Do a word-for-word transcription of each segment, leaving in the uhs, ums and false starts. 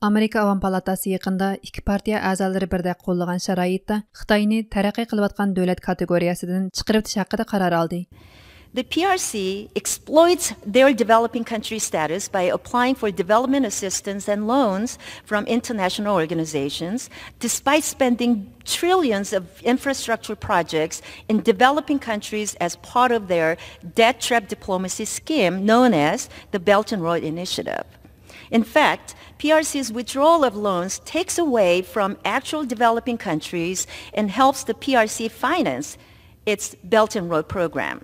ئامېرىكا ئاۋام پالاتاسى يېقىندا ئىككى پارتىيە ئەزالىرى بىردەك قوللىغان شارائىتتا خىتاينى تەرەققىي قىلىۋاتقان دۆلەت كاتېگورىيەسىدىن چىقىرىۋېتىش ھەققىدە قارار ئالدى. The P R C exploits their developing country status by applying for development assistance and loans from international organizations, despite spending trillions of infrastructure projects in developing countries as part of their debt trap diplomacy scheme known as the Belt and Road Initiative. In fact, P R C's withdrawal of loans takes away from actual developing countries and helps the P R C finance its Belt and Road program.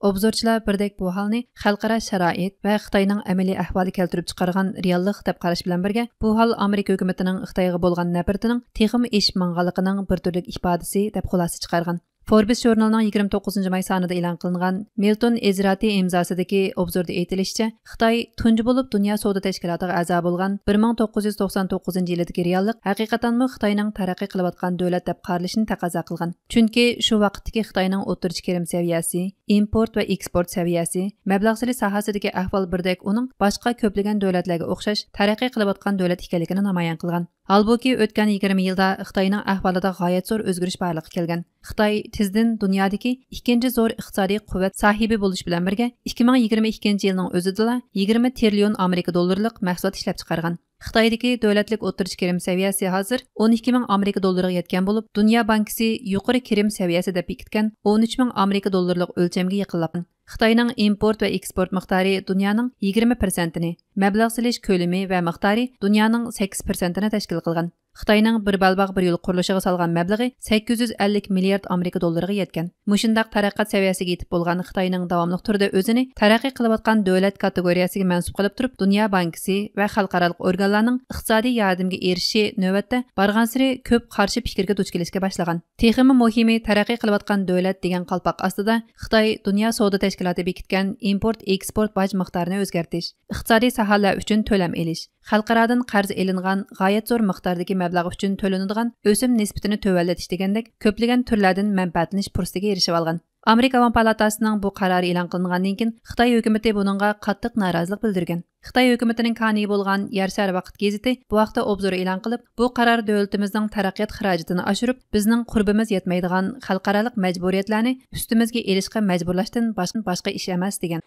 ئوبزورچىلار بىردەك بۇ ھالنى خەلقئارا شارائىت ۋە خىتاينىڭ ئەمەلىي ئەھۋالى كەلتۈرۈپ چىقارغان رېئاللىق دەپ قاراش بىلەن بىرگە، بۇ ھال ئامېرىكا ھۆكۈمىتىنىڭ خىتايغا بولغان نەپرىتىنىڭ تېخىمۇ ئېشىپ ماڭغانلىقىنىڭ بىر تۈرلۈك ئىپادىسى دەپ خۇلاسە چىقارغان. فوربس ژۇرنىلىنىڭ يىگىرمە توققۇزىنچى ماي سانىدا ئېلان قىلىنغان مىلتون ئېزراتى ئىمزاسىدىكى ئوبزوردا ئېيتىلىشىچە، خىتاي تۇنجى بولۇپ دۇنيا سودا تەشكىلاتىغا ئەزا بولغان بىر مىڭ توققۇز يۈز توقسان توققۇزىنچى يىلىدىكى رېئاللىق ھەقىقەتەنمۇ خىتاينىڭ تەرەققىي قىلىۋاتقان دۆلەت دەپ قارىلىشىنى تەقەززا قىلغان. چۈنكى شۇ ۋاقىتتىكى خىتاينىڭ ئوتتۇرىچە كىرىم سەۋىيەسى، ئىمپورت ۋە ئېكسپورت سەۋىيەسى، مەبلەغ سېلىش ساھەسىدىكى ئەھۋال بىردەك ئۇنىڭ باشقا كۆپلىگەن دۆلەتلەرگە ئوخشاش تەرەققىي قىلىۋاتقان دۆلەت ئىكەنلىكىنى نامايان قىلغان. ھالبۇكى، ئۆتكەن يىگىرمە يىلدا خىتاينىڭ ئەھۋالىدا غايەت زور ئۆزگىرىش بارلىققا كەلگەن. خىتاي تېزدىن دۇنيادىكى ئىككىنچى زور ئىقتىسادىي قۇۋۋەت ساھىبى بولۇش بىلەن بىرگە، ئىككى مىڭ يىگىرمە ئىككىنچى يىلنىڭ ئۆزىدىلا يىگىرمە تىرىليون ئامېرىكا دوللىرىلىق مەھسۇلات ئىشلەپچىقارغان. خىتايدىكى دۆلەتلىك ئوتتۇرىچە كىرىم سەۋىيەسى ھازىر ئون ئىككى مىڭ ئامېرىكا دوللىرىغا يەتكەن بولۇپ، دۇنيا بانكىسى يۇقىرى كىرىم سەۋىيەسى دەپ بېكىتكەن ئون ئۈچ مىڭ ئامېرىكا دوللىرىلىق ئۆلچەمگە يېقىنلاشقان. خىتاينىڭ ئىمپورت ۋە ئېكسپورت مىقدارى دۇنيانىڭ يىگىرمە پىرسەنتىنى، مەبلەغ سېلىش كۆلىمى ۋە مىقدارى دۇنيانىڭ سەككىز پىرسەنتىنى تەشكىل قىلغان. خىتاينىڭ بىر بەلباغ بىر يول قۇرۇلۇشىغا سالغان مەبلىغى سەككىز يۈز ئەللىك مىليارد ئامېرىكا دوللىرىغا يەتكەن. مۇشۇنداق تەرەققىيات سەۋىيەسىگە يېتىپ بولغان خىتاينىڭ داۋاملىق تۈردە ئۆزىنى تەرەققىي قىلىۋاتقان دۆلەت كاتېگورىيەسىگە مەنسۇپ قىلىپ تۇرۇپ، دۇنيا بانكىسى ۋە خەلقئارالىق ئورگانلارنىڭ ئىقتىسادىي ياردىمىگە ئېرىشىشى نۆۋەتتە بارغانسېرى كۆپ قارشى پىكىرگە دۇچ كېلىشكە باشلىغان. تېخىمۇ مۇھىمى، تەرەققىي قىلىۋاتقان دۆلەت دېگەن قالپاق ئاستىدا خىتاي دۇنيا سودا تەشكىلاتى بېكىتكەن ئىمپورت ئېكسپورت باج مىقدارىنى ئۆزگەرتىش، ئىقتىسادىي ساھەلەر ئۈچۈن تۆلەم ئېلىش، خەلقئارادىن قەرز ئېلىنغان غايەت زور مىقداردىكى مەبلەغ ئۈچۈن تۆلىنىدىغان ئۆسۈم نىسبىتىنى تۆۋەنلىتىش دېگەندەك كۆپلىگەن تۈرلەردىن مەنپەئەتلىنىش پۇرسىتىگە ئېرىشىۋالغان. ئامېرىكا ئاۋام پالاتاسىنىڭ بۇ قارارى ئېلان قىلىنغاندىن كېيىن، خىتاي ھۆكۈمىتى بۇنىڭغا قاتتىق نارازىلىق بىلدۈرگەن. خىتاي ھۆكۈمىتىنىڭ كانىيى بولغان يەر شارى ۋاقىت گېزىتى بۇ ھەقتە ئوبزور ئېلان قىلىپ، بۇ قارار دۆلىتىمىزنىڭ تەرەققىيات خىراجىتىنى ئاشۇرۇپ، بىزنىڭ قۇربىمىز يەتمەيدىغان خەلقئارالىق مەجبۇرىيەتلەرنى ئۈستىمىزگە ئېلىشقا مەجبۇرلاشتىن باشقا، باشقا ئىش ئەمەس، دېگەن.